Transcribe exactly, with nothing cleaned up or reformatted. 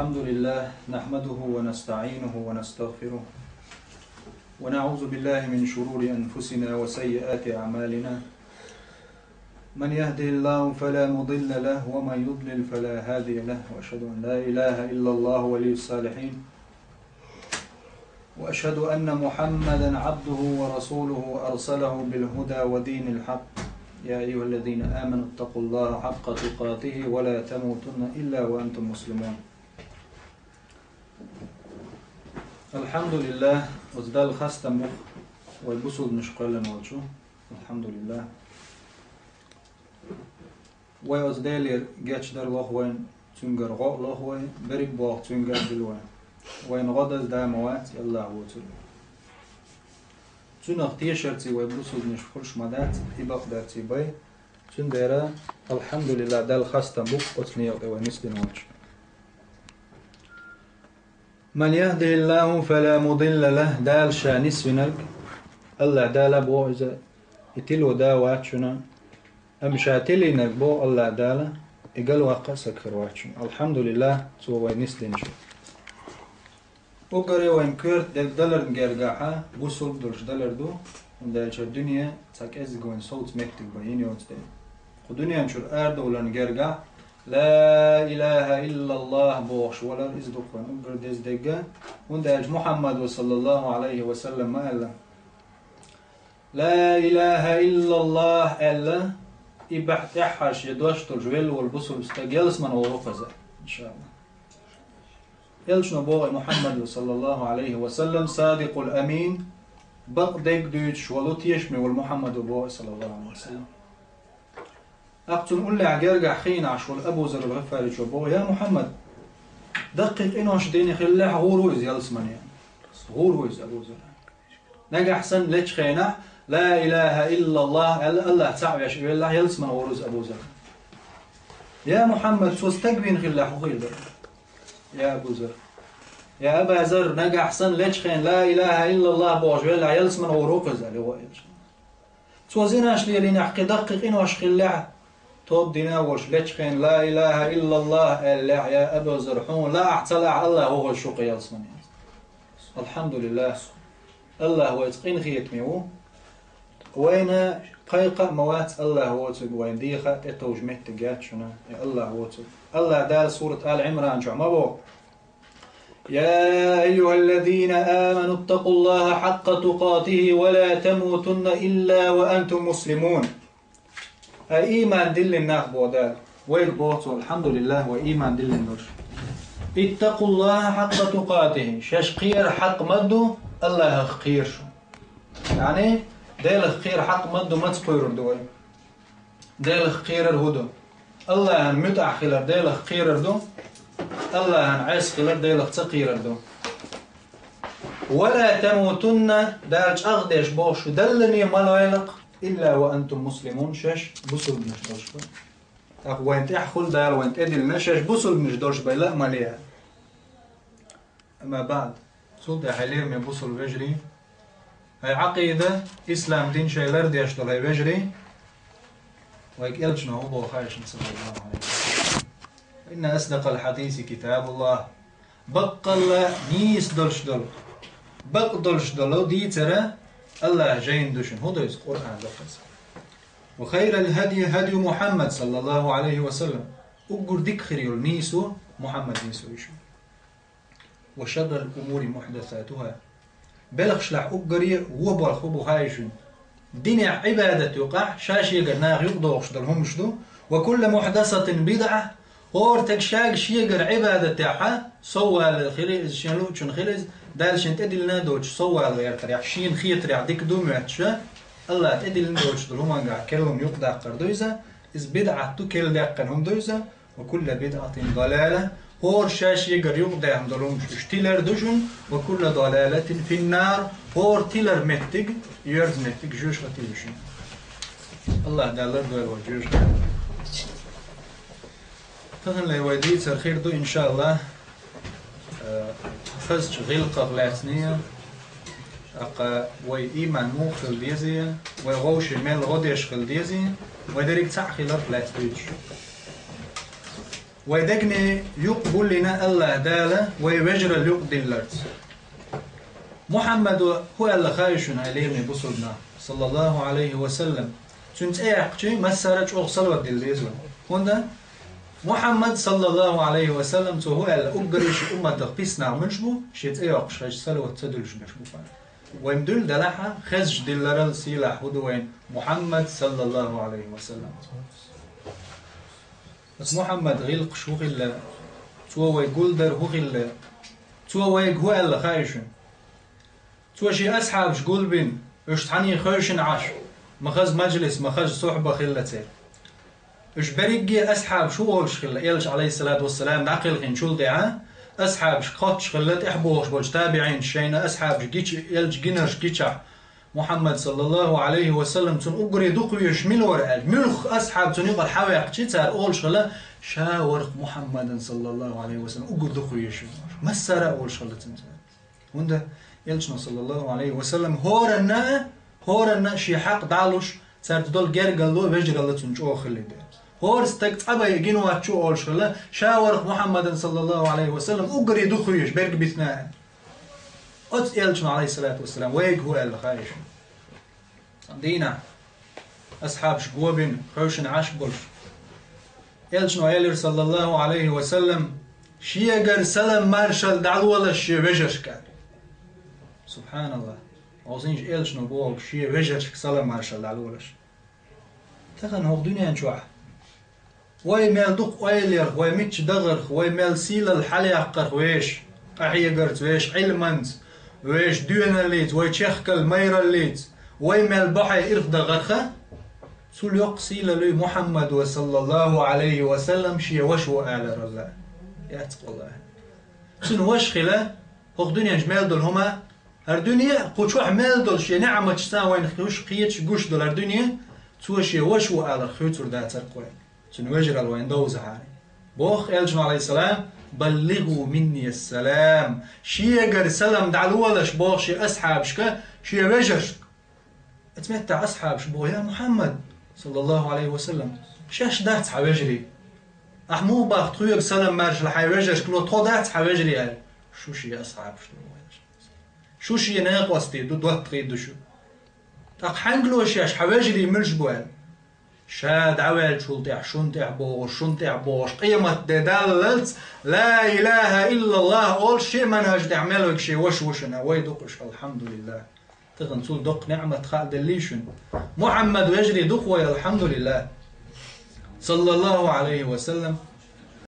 الحمد لله، نحمده ونستعينه ونستغفره، ونعوذ بالله من شرور أنفسنا وسيئات أعمالنا. من يهده الله فلا مضل له، ومن يضلل فلا هادي له، وأشهد أن لا إله إلا الله ولي الصالحين، وأشهد أن محمدا عبده ورسوله أرسله بالهدى ودين الحق. يا أيها الذين آمنوا اتقوا الله حق تقاته ولا تموتن إلا وأنتم مسلمون. الحمد لله، оцу Далла хастам бу вай бусулбанаш кхоьллина волчу. الحمد لله. Вай оцу Делера гечдар лоху вайн, Цуьнгара гӀо а лоху вай, берриг болх Цуьнгара дилла вай. Вайна гӀо даза да ма вац, Аллах воцург. Цунах тешарций вай бусулбанаш хуьлуш ма дац, и бакъдарций бай. Цундела, алхьамдулиллах, Далла хастам бу оцу некъа тӀе вай нисдина волчу. من يهده الله فلا مضل له, Дала ша нисвинарг, Аллах Дала боху иза, и тило да вац шуна, амма ша тилийнарг боху Аллах Дала, и галваккха а саг хир вац шуна. Алхьамдулиллах, цо вай нисдинчу. Уггаре вайн коьрта дерг даларна гергахьа, бусулба долуш далар ду, хӀунда аьлча дуьне цхьа кӀеззиг вайн совца меттиг бан йина йоцу дела. Кху дуьнен чуьра арадовларна гергахь, لا إله إلا الله бохуш валар, иза ду-кх вайн уггар деза дерг, хӀунда аьлча Мухьаммада, саллаллаху Ӏалайхи ва саллам, ма аьлла: لا إله إلا الله аьлла, и баьхьа тӀаьххьарш я дош долуш велла волу бусулба стаг ялсамане гӀур ву-кх иза, иншааллах. Элчано боху Мухьаммада, саллаллаху Ӏалайхи ва саллам, садикъул амин, бакъдерг дуьйцуш волу, тешаме волу Мухьаммада боху, саллаллаху Ӏалайхи ва саллам. ТӀаккха цунна уллехь гергахь хиъна Ӏаш волу Абу Зарр ал-ГӀифаричо боху: «Я Мухьаммад, даккхий къинош дина хиллехь, гӀур ву иза ялсамане». ГӀур ву иза Абу Зарр. Нагахь санна лечу хенахь, لا إله إلا الله аьлла, Аллах цхьаъ веш и веллахь, ялсамане гӀур ву иза Абу Зарр. Я Мухьаммад, цо стаг вийна хиллехь, хӀун хир дара? Я Абу Зарр. Я Аба Зарр, нагахь санна лечу хенахь, لا إله إلا الله бохуш веллахь, ялсамане гӀур ву-кх иза, аьлла, гӀо элчано. Цо зинаш лелийнехь, кхин даккхий къинош хиллехь, тоба дина а волуш, лечу хенахь, لا إله إلا الله аьллехь, я Аба Зарр, хьуна лаахь ца лаахь, Аллах вохуьйтуш ву-кх ялсамане. Алхьамдулиллах. Аллах вайца къинхетаме ву. Вайна пхайкха а ма вац Аллах воцург, вайн дегӀа а тӀетовжа меттиг яц шуна, и Аллах воцург. Аллах Дала сурат Али Ӏимран чохь ма боху: يا أيها الذين آمنوا اتقوا الله حق تقاته ولا تموتن إلا وأنتم مسلمون. Ай, ийман диллина нах, боху Дала. Вайга боху Цо, алхьамдулиллах, вай ийман диллина долуш. اتقوا الله حق تقاته. Шаьш кхерар хьакъ ма ду, Аллахах кхера шу. Яъни, Делах кхера хьакъ ма ду, маца кхоьрур ду вай? Делах кхерар хӀун ду? Аллахьан муьтӀахь хилар Делах кхерар ду, Аллахьан Ӏеса хилар Делах ца кхерар ду. ولا تموتن, Дала чӀагӀдеш боху, шу даллане ма лойла-кх, إلا وأنتم مسلمون, шаьш бусулбанаш долуш бан. ТӀаккха вайн тӀехь хуьлу Дала вайн тӀедиллина, шаьш бусулбанаш долуш бан ла а ма ле. Амма баӀд, цул тӀаьхьа, лераме бусулба вежарий, хӀай Ӏакъида, ислам дин шайн лардеш долу хӀай вежарий, вайга элчано хӀун боху хаьий шуна, саллаллаху Ӏалайхи ва саллам: إن أصدق الحديث كتاب الله. Баккъалла нийса долуш долу, бакъ долуш долу дийцар Аллахьан жайна ду шуна. ХӀун ду иза? Къуръан ду-кх иза. وخير الهدي هدي محمد صلى الله عليه وسلم. Уггар дика хир йолу нийсо Мухьаммадан нийсо ю шуна. وشر الأمور محدثاتها. Белхашлахь уггаре а вон болх хӀун бу хаьий шуна? Динехь, Ӏибадат юкъахь ша-шегара наха юкъадохуш долу хӀуманаш ду. وكل محدثة بدعة. ХӀора стага ша-шегара Ӏибадатехь соввалла хила иза, шен луучун хила иза, Дала шен тӀедиллина а доцуш соввалла гӀертарехь, шена хетарехь дика ду моьттуш, Аллах тӀедиллина доцуш долу хӀумангахь керла хӀума юкъадаккхар ду иза, иза бидӀат ду, керла даьккхина хӀума ду иза. وكل بدعة ضلالة. ХӀора ша-шегара юкъадаьхна долу хӀуманаш уьш тилар ду шуна, وكل ضلالة في النار. ХӀора тилар меттиг, йоьрзу меттиг жоьжахати ю шуна. Аллах Дала лардойла вай жоьжахатех. Таханлера вай дийцар хир ду, иншааллах, э, хазачу гӀиллакхах лаьцна, тӀаккха вай ийман муха хила деза, вай вовшийн мел гӀо деш хила деза, вай дерриг цхьаъ хиларх лаьцна дуьйцуш. Вай дегнийн юкъ гулйина АллахӀ Дала вай вежарал юкъ дилларца. Мухьаммада хӀу аьлла хаий шуна, хӀай лераме бусулба нах, саллаллахӀу ӀалайхӀи ва саллам? Цуьнан цӀе яьккхича, массара а чӀогӀа салават дилла деза вай. ХӀунда Мухьаммада, саллаллахӀу ӀалайхӀи ва саллам, цо хӀу аьлла, уггаре шен умматах писанах муьлш бу, шен цӀе йоккхуш хезча салават ца дуьллуш берш бу-кх. Вай ма дуьллу, делахь а, хезаш дилларал сийлахь хӀу ду вайна Мухьаммад, саллаллахӀу ӀалайхӀи ва саллам. Ас Мухьаммада гӀиллакхаш хӀу хилла, цо вай гулдар хӀу хилла, цо вайга хӀу аьлла хаий шуна? Цо шен асхьабаш гулбина, уьш цхьаьна хевшина Ӏаш, ма хаза мажлис, ма хаза сухьба хилла церан. Уьш берриге а асхьабаш хӀу олуш хилла, Элча, ӀалайхӀиссалату вассалам, дӀакхелхинчул тӀаьхьа, асхьабашка хоттуш хилла тӀехьа богӀуш болчу табиӀинаша шайна асхьабаш гича, Элча гинарш гичахь, Мухьаммад, саллаллахӀу ӀалайхӀи ва саллам, цунна уггаре дукха везаш мила вара аьлла. Муьлхха асхьаба цунна юкъара хьаваьккхича, цара олуш хилла: «Ша вара-кх Мухьаммадан, саллаллахӀу ӀалайхӀи ва саллам, уггар дукха везаш». Массара а олуш хилла цунна цара. ХӀунда Элчано, саллаллахӀу ӀалайхӀи ва саллам, хӀоранна а, хӀоранна а шен хьакъ дӀалуш, цаьрца долу гергарло, вежаралла цунна чӀогӀа хилла дела. ХӀора стаг цхьа бен гина воцчу а олуш хилла: «Ша вара-кх Мухьаммадан, саллаллахӀу ӀалайхӀи ва саллам, уггаре дукха везаш, берг битина». Оцу Элчано, ӀалайхӀиссалату вассалам, вайга хӀу аьлла хаий шуна? Цхьана дийнахь асхьабаш гобина, хевшина Ӏаш болуш, Элчано элира, саллаллахӀу ӀалайхӀи ва саллам: «Шегара салам-маршалла дӀалолаш шен вежаршка». СубхьаналлахӀ! Хьовсийша, Элчано боху шен вежаршка салам-маршалла дӀалолаш. Тахана хӀокху дуьнен чохь вай мел дукха ойла ярх, вай мичча дахарх, вай мел сийлалла хьалаяккхарх вешан, къахьегарца вешан, Ӏилманца вешан, доьналлица, вай чехкал майраллица, вай мел бохье ирх дахарх, цул йоккха сийлалла юй Мухьаммада, саллаллахӀу ӀалайхӀи ва саллам, шен ваша ву аларал? Яц, валлахӀи. Цуьнан ваша хила хӀокху дуьнен чу мел долу хӀума, хӀара дуьне а, кху чохь мел долу шен неӀматашца вайна хуьлуш, кхеташ, гуш долу хӀара дуьне, цо шен ваша ву аларх хуьйцур дацара-кх вайна, цуьнан вежаралла вайна довзахьара. Боху Элчано, ӀалайхӀиссалам: «БаллигӀу минни ссалам». Шегара салам дӀалолаш, боху шен асхьабашка, шен вежаршка. Оцу меттехь асхьабаша боху: «Я Мухьаммад, саллаллахӀу ӀалайхӀи ва саллам, шаьш дац хьан вежарий? Ахь муха боху, тхоьга салам-маршалла хьайн вежаршка ло, тхо дац хьан вежарий?» — аьлла. Шу шен асхьабаш ду, шу шен накъостий ду, доттагӀий ду шу. ТӀаккха хьаьнга ло шаьш хьан вежарий муьлш бу аьлла? Ша дӀаваьллачул тӀаьхьа шуна тӀехь богӀуш, шуна тӀехь богӀуш, къематде даллалц «Ла илахӀа иллаллахӀ» олуш, шен манхӀаж тӀехь мел верг шен ваша ву шуна, вай ду-кх уьш, алхьамдулиллахӀ. Тахана цул доккха неӀмат хааделлий шуна? Мухьаммад вежарий ду-кх вай, алхьамдулиллахӀ. СаллаллахӀу ӀалайхӀи ва саллам.